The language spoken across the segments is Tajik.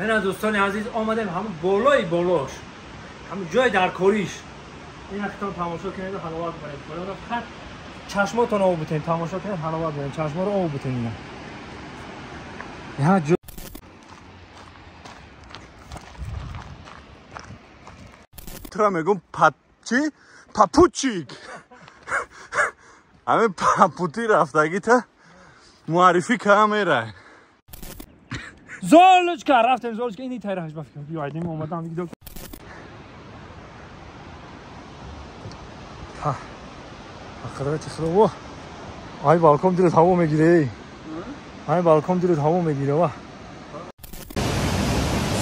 Ина дӯстони азиз омадем ҳамун болои болош, ҳамун ҷои даркориш. Ина хитон тамошо кунед ва ҳаловат баред. Поёна фақат чашмотон об бутен, тамошо кунед, ҳаловат баред, чашморо об бутен. Ина я тура мегум чӣ? Папучик. Ҳамин папути рафтагита муаррифӣ кара мерай. Золочка рафтем, Золочка ини тайраш ба фикр биёйдем омадам видео. Ха. Қадрати Худо во. Ай балкон дилат ҳаво мегире. Ай балкон дилат ҳаво мегире ва.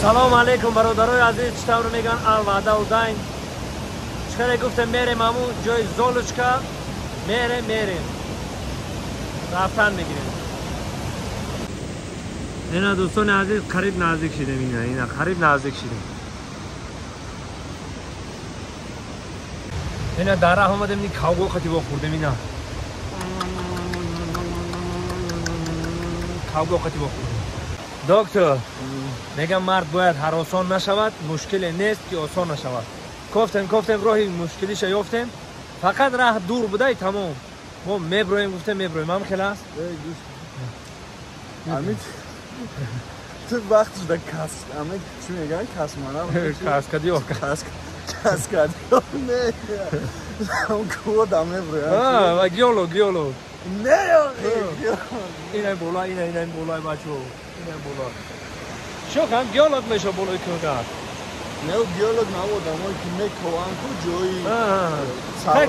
Салом алейкум бародарои азиз, чӣ тавр меган алваъда удайн. Чӣ гуфтем мерем ҳамун ҷои Золочка, мерем. Рафтан мегирем. Ина дӯстони азиз қариб наздик шидем, ина қариб наздик шидем. Ина дар раҳ омадем, ин кавго қати вохӯрдем, ина. Кавго қати вохӯрдем. Доктор, мегам мард бояд ҳаросон нашавад, мушкиле нест ки осон нашавад. Кофтем, кофтем, роҳи мушкилиша ёфтем. Фақат раҳ дур будай тамом. Мо меброем, гуфтем меброем. Ҳам хел аст? Амид ту вақт шуда кас, амид чӣ мегӯянд? Касмана? Каскадиёр. Каскадиёр не. Кӯда меброям. Ва геолог, геолог. Не, инай бола, инай болай бачо. Инай бола. Шо кам геолог меша болои кӯҳгар. Не, геолог набудам, мо ки мекованку ҷои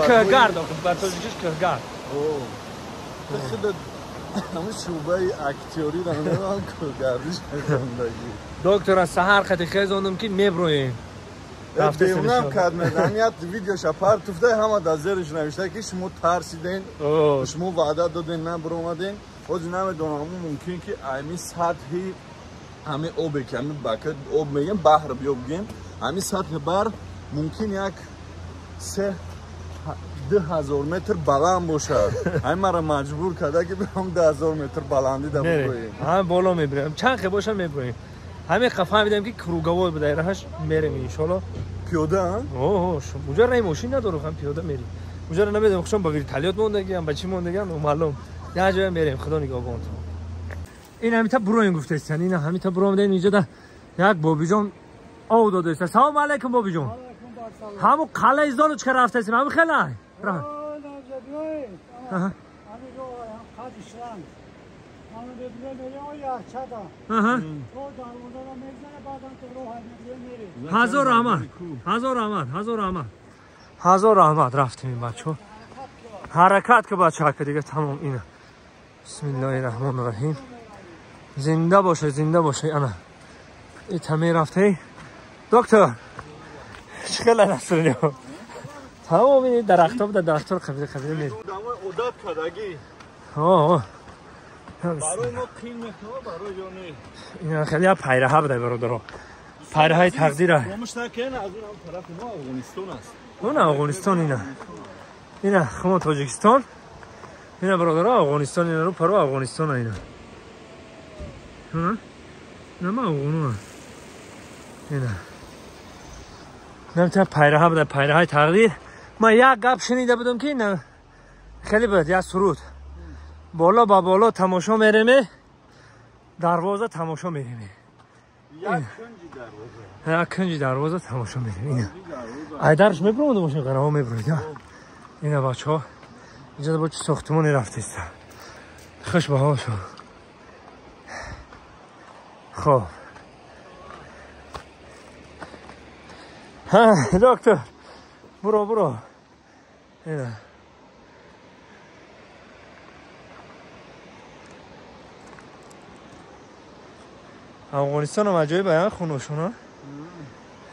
кӯҳгард, бар тоҷикиш кӯҳгард. О. Худо ҳамин шӯъбаи актёрӣ намедонам кӯҳгардиш зиндагӣ. Доктор, аз саҳар қати хезондам ки меброем. Беунам кард медам, як видеоша партуфта, ҳама дар зериш навишта ки шумо тарсиден, шумо ваъда доден, набаромаден. Ҳозир намедонам, мумкин ки ҳамин сатҳи ҳамин обе ки ҳамин бака об мегем, баҳр биё бигем, ҳамин сатҳи баҳр мумкин як 3-2000 метр баланд бошад. Ҳамин маро маҷбур карда ки биём 2000 метр баландӣ да бигӯем. Ҳам боло мебирем, чанд хе боша меброем. Ҳамин қа фаҳмидем ки круговой буда раҳаш мерем иншоалло. Пиёда? О, уҷа раи мошин надору, ҳам пиёда мерем. Уҷара намедонем, хушон ба вертолёт мондагиам, ба чӣ мондагиам, маълум. Як ҷоя мерем, худо нигаҳбонтон. Ин ҳамита буроем гуфтестан, ин ҳамита буромадем инҷо да як бобиҷон ов додааст. Салом алейкум бобиҷон. Ҳамун қалаи Золочка рафтаистем, ҳамин хелай. Ҳазор раҳмат, ҳазор раҳмат, ҳазор раҳмат, ҳазор раҳмат. Рафтем ин бачаҳо. Ҳаракат ки бачака дига тамом ина. Бисмиллоҳи раҳмони раҳим. Зинда боше, зинда боше. Ана ита мерафтей. Доктор, чӣ хела насринё? Тамом ин дарахто буда, дарахторо қабида қабида мерем. Одат кардагӣ. О. Барои мо қин мекунад, барои ё не? Ина хеле пайраҳа буда бародаро. Пайраҳаи тақдира. Фаромӯш накунед, аз он ҳам тарафи мо Афғонистон аст. Он Афғонистон ина. Ина хумо Тоҷикистон. Ина бародаро Афғонистон, ина ру паро Афғонистон ина. Ҳа? Ина ма Афғоно. Ина. Намта пайраҳа буда, пайраҳаи тақдир. Ман як гап шунида будам ки ина хеле буд, як суруд. Боло ба боло тамошо мереме, дарвоза тамошо мереме. Як кунҷи дарвоза. Як кунҷи дарвоза тамошо мерем. Ина. Айдарш мебуромада бошем, қараҳо мебуроид. Ина бачаҳо, инҷа бо чӣ сохтмоне рафтеста. Хуш ба ҳолшон. Хоб. Ҳа, доктор. Буро, буро. Ина. Афғонистон ҳам аҷоиб ая хонашона.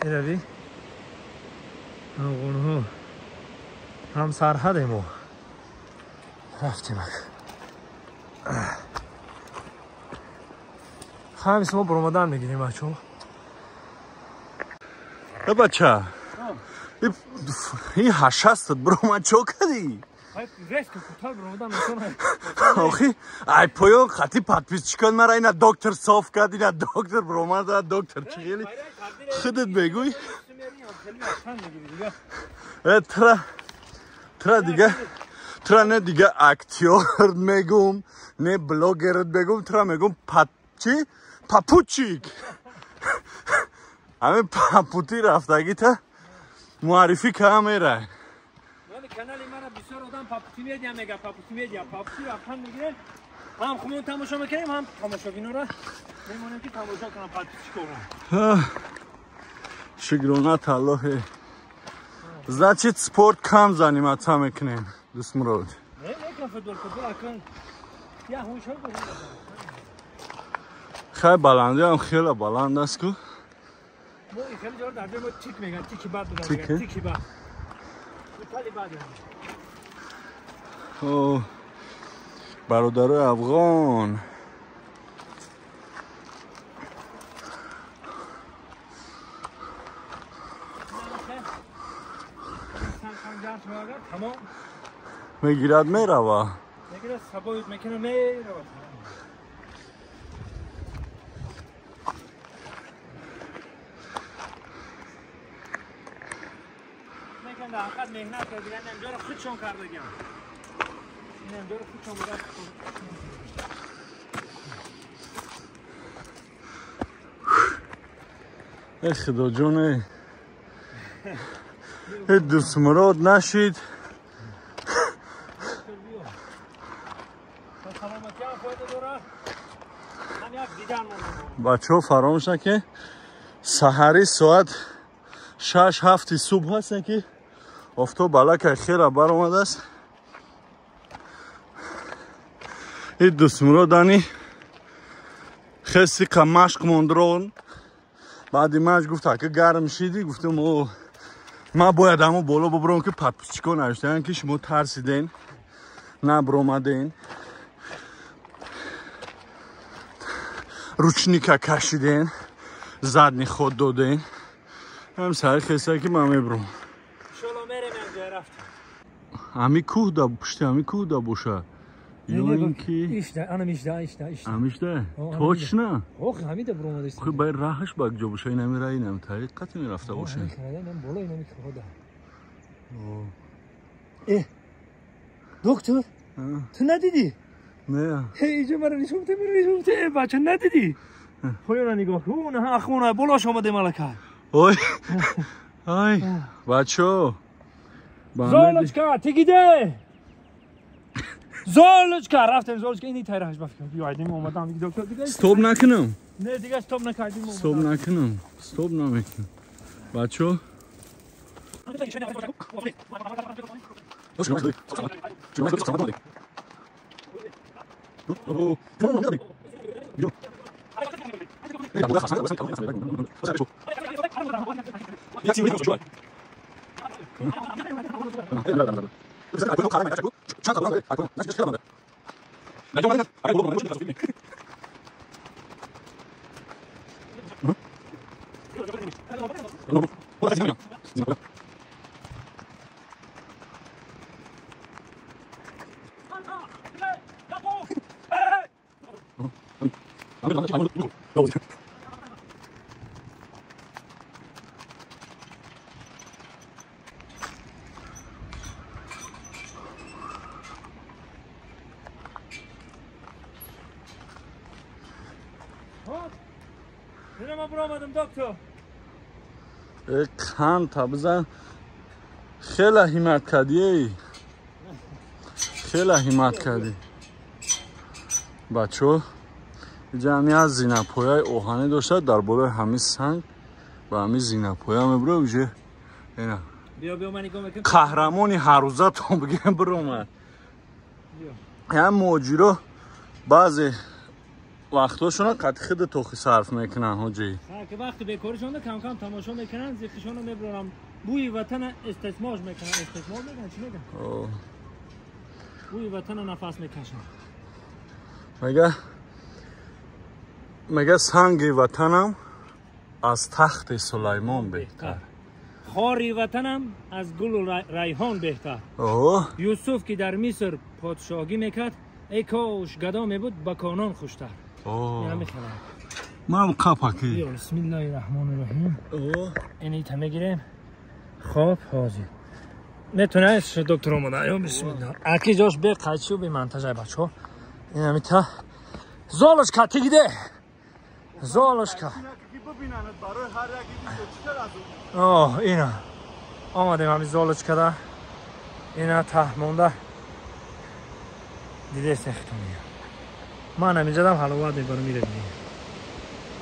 Ина би. Афғонҳо ҳам сарҳаде мо. Рафтем. Ҳамис мо баромадан мегирем бачаҳо. Э бача. Ин ҳашастат баромад чо кардӣ? Охи, ай поён хати подписчикон мара ина доктор соф кард, ина доктор бромада, доктор чӣ хели худат бегӯй. Тра дига, тра не дига актёр мегум, не блогер мегум, тра мегум чи? Папучик. Ҳамин папути рафтагита муаррифӣ кара мерай. Канали мара бисёр одам Папути медиа мега, Папути медиа, Папути рафтан мегирем, ҳам хумон тамошо мекунем, ҳам тамошобинора мемонем ки тамошо кунам подписчикора. Шукрона Аллоҳе. Значит, спорт кам заниматься мекунем, Дӯстмурод. Не, мекунам футбол, футбол акун. Я ҳушо бо. Хай баландиам хеле баланд аст ку. Мо хеле ҷо дар ҷои мо тик меган, тики бад меган, тики бад. Бародарои афғон, мегирад мерава, ҳақиқат меҳнат кардаган, инҷоро худшон кардаган. Инҷоро худшон буда. Эй Худоҷон, эй Дӯстмурод нашид. Бачаҳо фаромӯш накунед, саҳари соат 6-7 субҳ ҳастем ки офтоб аллакай хела баромадааст. Ин Дӯстмуродани хесиқа машқ мондрон. Баъди машқ гуфт ака гарм шидӣ, гуфтам о ман бояд ҳамо боло бубурам ки подписчикон навиштаанд ки шумо тарсиден, набуромаден, ручника кашиден, задний ход доден. Ҳам сари хеса ки ман мебурам. Ҳами кӯҳ да пушти ҳами кӯҳ да боша. Ё ин ки ҳамишда? Точно? Ох, ҳамида буромадаст. Охи бай раҳаш ба куҷо боша? Ин ҳами раи инам тариқ қати мерафта боша. Боло инами кӯҳода. Э, доктор, ту надидӣ? Не. Иҷо мара нишон бите, мара нишон бите. Э, бача надидӣ? Поёна нигоҳ кун, ахмона болош омадем аллакай. Ой, ай, бачо. Золочка, ты где? Золочка, рафтем Золочка, ини тайраш бафкам. Биё айдем омадам доктор дига. Стоп накунам. Не, дига стоп накардим. Стоп накунам. Стоп намекунам. Бачо. Қанд бизан, хеле ҳиммат кардӣ, хеле ҳиммат кардӣ. Бачо, инҷа ҳами аз зинапояи оҳанӣ дошта, дар болои ҳами санг ба ҳами зинапоя мебура уже. Ина қаҳрамони ҳаррӯзатон бигем биромад. Ям муҳоҷиро баъзе вақтошона қати худ тохи сарф мекунанд ҳоҷӣ. Ки вақти бекоришонда кам-кам тамошо мекунанд, зиқишонро мебуранд, бӯи ватана истисмош мекунанд, истисмор мекунанд, чӣ мегӯянд? Бӯи ватана нафас мекашанд. Мега санги ватанам аз тахти Сулаймон беҳтар. Хори ватанам аз гулу райҳон беҳтар. Юсуф ки дар Миср подшоҳӣ мекард, эй кош гадо мебуд, ба конон хуштар. Ман қапаки. Бисмиллоҳи раҳмони раҳим. Ин ита мегирем. Хоб, ҳозир. Метонаш доктор омада. Ё бисмиллоҳ. Аки ҷош бе қайчи бе монтажай бачо. Ин ҳамита. Золушка тигиде. Золушка. Оҳ, ина. Омадем ҳамин золушкада. Ина таҳ монда. Дидесен хитония. Ман ҳаминҷадам ҳаловат мебарам мирем.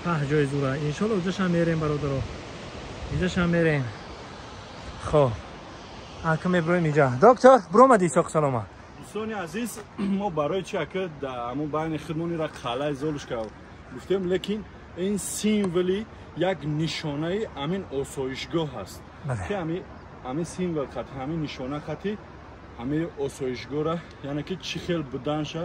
Ҳа ҷои зура. Иншоалло уҷашам мерем бародаро. Инҷашам мерем. Хоб. Ака меброем инҷа. Доктор, бромади Исоқ салома. Дӯстони азиз, мо барои чи ака дар ҳамон байни хидмонира қалъаи Золушка гуфтем, лекин ин символи як нишонаи ҳамин осоишгоҳ аст. Ки ҳамин символ хати, ҳамин нишона хати ҳамин осоишгоҳра, яъне ки чӣ хел буданша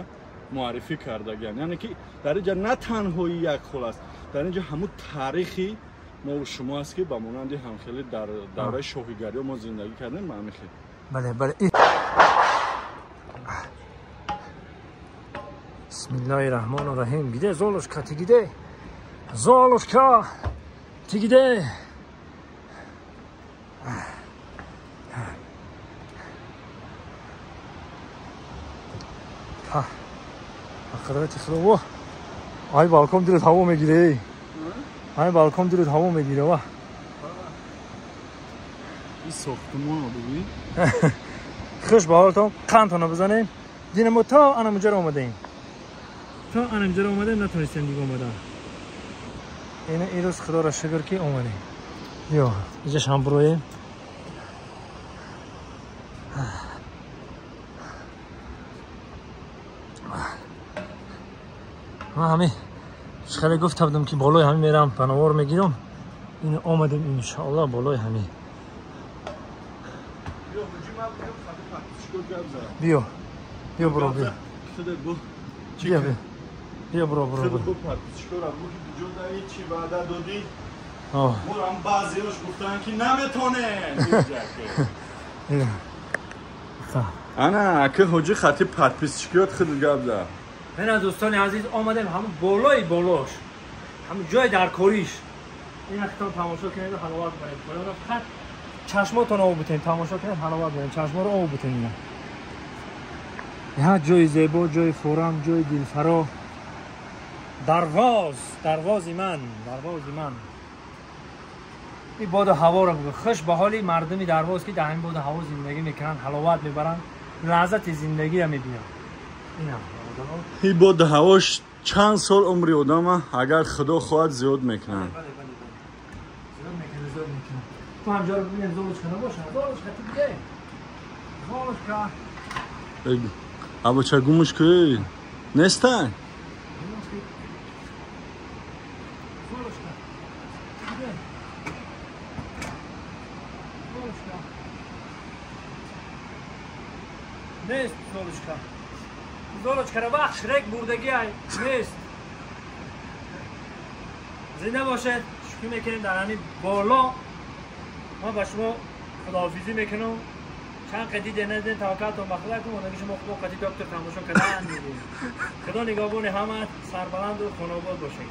муаррифӣ кардагиан. Яъне ки дар инҷа на танҳои як хол аст, дар инҷа ҳамун таърихи мо шумо аст ки ба монанди ҳамхеле дар давраи шоҳигариҳо мо зиндагӣ кардем, ба ҳамин хел. Бале, бале. Бисмиллоҳи раҳмони раҳим. Гиде Золушка тигиде. Золушка тигиде. Қадрати Худо. Ай балкон дилат ҳаво мегире. Ай балкон дилат ҳаво мегире ва. Ин сохтмонро бибин. Хуш ба ҳолатон, қандтонро бизанем. Дина мо то анамҷаро омадаем. То анамҷаро омадаем, натонистем дига омадан. Ина ирӯз Худоро шукр ки омадем. Биё, инҷаш ҳам бироем. Ман ҳамин хеле гуфта будам ки болои ҳамин мерам, панавор мегирам. Ин омадем иншоаллоҳ болои ҳамин. Биё, биё бро, биё. Биё, биё. Биё бро, бро. Чи ваъда додӣ? Морам баъзеҳош гуфтанд ки наметонем. Ана, ака ҳоҷи хати подписчикиёт худ гап зад. Мена дӯстони азиз, омадем ҳамун болои болош, ҳамун ҷои даркориш. Ин хитон тамошо кунед ва ҳаловат баред. Поёнро фақат чашмотон об бутен, тамошо кунед, ҳаловат баред. Чашморо об бутен ина. Як ҷои зебо, ҷои форам, ҷои дилфаро. Дарвоз, дарвози ман, дарвози ман. Ин боду ҳаворо бигӯ. Хуш ба ҳоли мардуми Дарвоз ки дар ҳамин боду ҳаво зиндагӣ мекунанд, ҳаловат мебаранд, лаззати зиндагиро мебинанд. Ина ин боду ҳавош чанд сол умри одама агар Худо хоҳад зиёд мекунанд. Зиёд мекунад, зиёд мекунад. Ту ҳамҷоро бибинем, Золушка набошад. Золушка ту биде. Золушка. Абоча гумуш кӯ. Нестай? Золушка. Биде. Золушка. Нест Золушка. Золушкаро вақт Шрек бурдагӣ ай нест. Зинда бошед. Шукр мекунем дар ҳамин боло. Ма ба шумо худоҳофизӣ мекунам. Чанд қадӣ надидем, таваккалтон ба Худо кун, онаги шумо Худо қадӣ доктор тамошо кардан мегӯем. Худо нигаҳбони ҳама, сарбаланду хонобод бошед.